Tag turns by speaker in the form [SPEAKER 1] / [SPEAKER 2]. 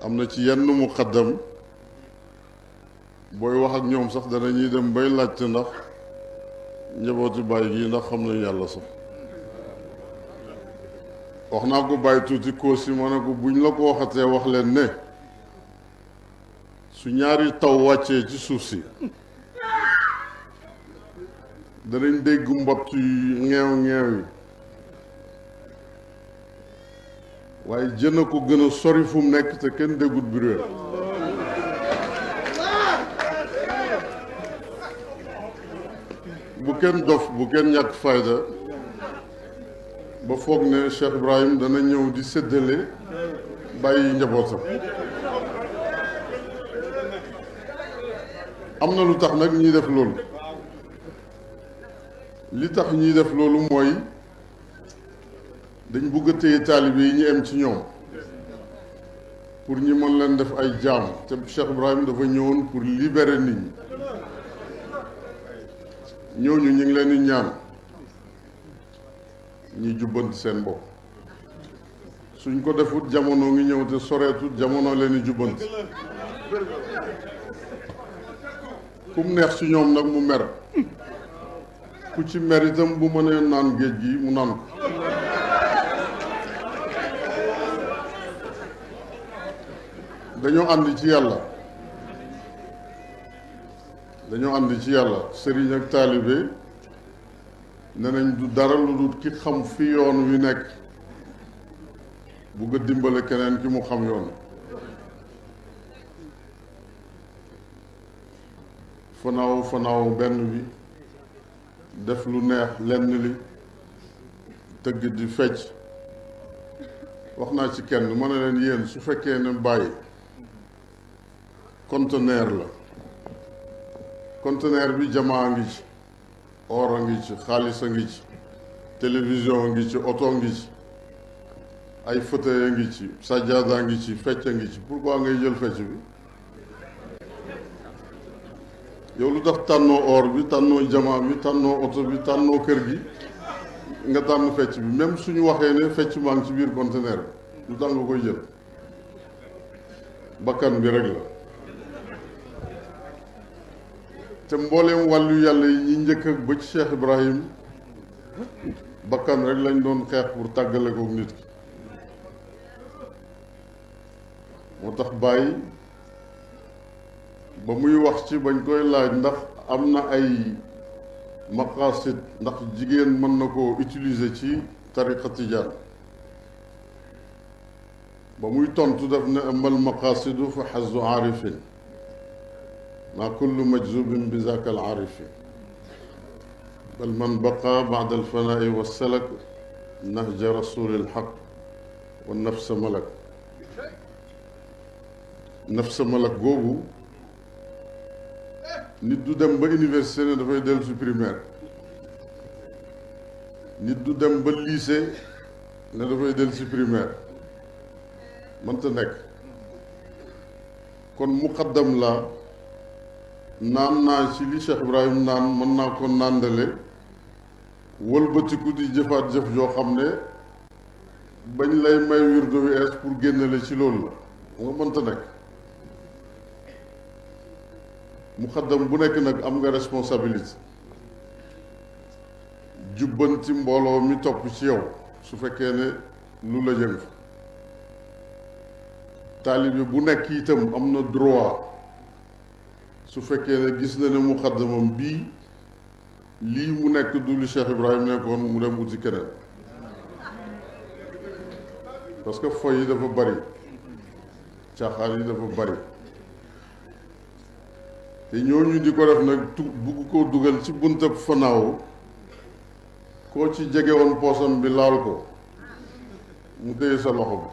[SPEAKER 1] am na ci yenn muqaddam booy wax ak ñoom sax danañuy dem bay laajte ndax njabooti bàyyi gi ndax xam nañu yàlla sax wax naa ko bàyyi tuuti koosi ma ne ko buñ la ko waxatee wax leen ne su ñaari taw wàccee ci suuf si danañ dégg mbott yu ŋeew ŋeew yi waaye jën a ko gën a sori fu mu nekk te kenn déggut bruit bu kenn dof bu kenn ñàkk fayda ba foog ne Cheikh Ibrahim dana ñëw di séddale bàyyi njabootam am na lu tax nag ñuy def loolu li tax ñuy def loolu mooy dañ bugg a téye taalibe yi ñu em ci ñoom pour ñi mën leen def ay jaam te Cheikh Ibrahim dafa ñëwoon pour libérer nit ñi ñooñu ñu ngi leen di ñaan ñi jubbanti seen bopp suñ ko defut jamono ngi ñëw te soreetut jamono leen di jubbanti ku mu neex ci ñoom nag mu mer ku ci mer itam bu mënee naan géej gi mu naan ko dañoo ànd ci yàlla sëriñ ak taalibe ne nañ du dara lu dul ki xam fi yoon wi nekk bugg a dimbale keneen ki mu xam yoon fanaaw benn bi def lu neex lenn li tëgg di fecc wax naa ci kenn ma ne leen yéen su fekkee ne bàyyi conteneur la conteneur bi jamaa ngi ci or a ngi ci xaalis a ngi ci télévision a ngi ci oto a ngi ci ay fauteuil a ngi ci sajjaada a ngi ci fecc a ngi ci pourquoi ngay jël fecc bi yow lu tax tànnoo or bi tànnoo jamaa bi tànnoo oto bi tànnoo kër gi nga tànn fecc bi même suñu waxee ne fecc maa ngi ci biir conteneur bi lu tax nga koy jël bakkan bi rek la te mbooleem wàllu yàlla yi ñi njëkk ak ba ci Cheikh Ibrahim bakkan rek lañ doon xeex pour tàggale kook nit ki moo tax bàyyi ba muy wax ci bañ koy laaj ndax am na ay maqasid ndax jigéen mën na koo utiliser ci tariqa tijaan ba muy tontu daf ne amal maqasidu fa xazu aarifin ma kullu majzubin bi zaka al aarifi bal man baqa bada alfanai wassalak nahja rasuli alxaq wa nafsa malak nafsa malak googu nit du dem ba université ne dafay dellu si primaire nit du dem ba lycée ne dafay dellu si primaire mënta nekk kon muqaddam la naan naa ci li Cheikh Ibrahim naan mën naa ko nàndale wëlbatiku di jëfaat jëf joo xam ne bañ lay may wirdo wi ees pour génnale ci loolu la nga mënta nekk muqaddam bu nekk nag am nga responsabilité jubbanti mbooloo mi topp ci yow su fekkee ne lu la jëm fa taalibe bu nekk itam am na droit su fekkee ne gis na ne muqaddamam bii lii mu nekk du lu Cheikh Ibrahim nekkoon mu dem uti keneen parce que foy yi dafa bari caaxaan yi dafa bari te ñooñu di ko def nag bugg koo dugal ci buntab fanaaw koo ci jege woon poosam bi laal ko mu téye sa loxo bi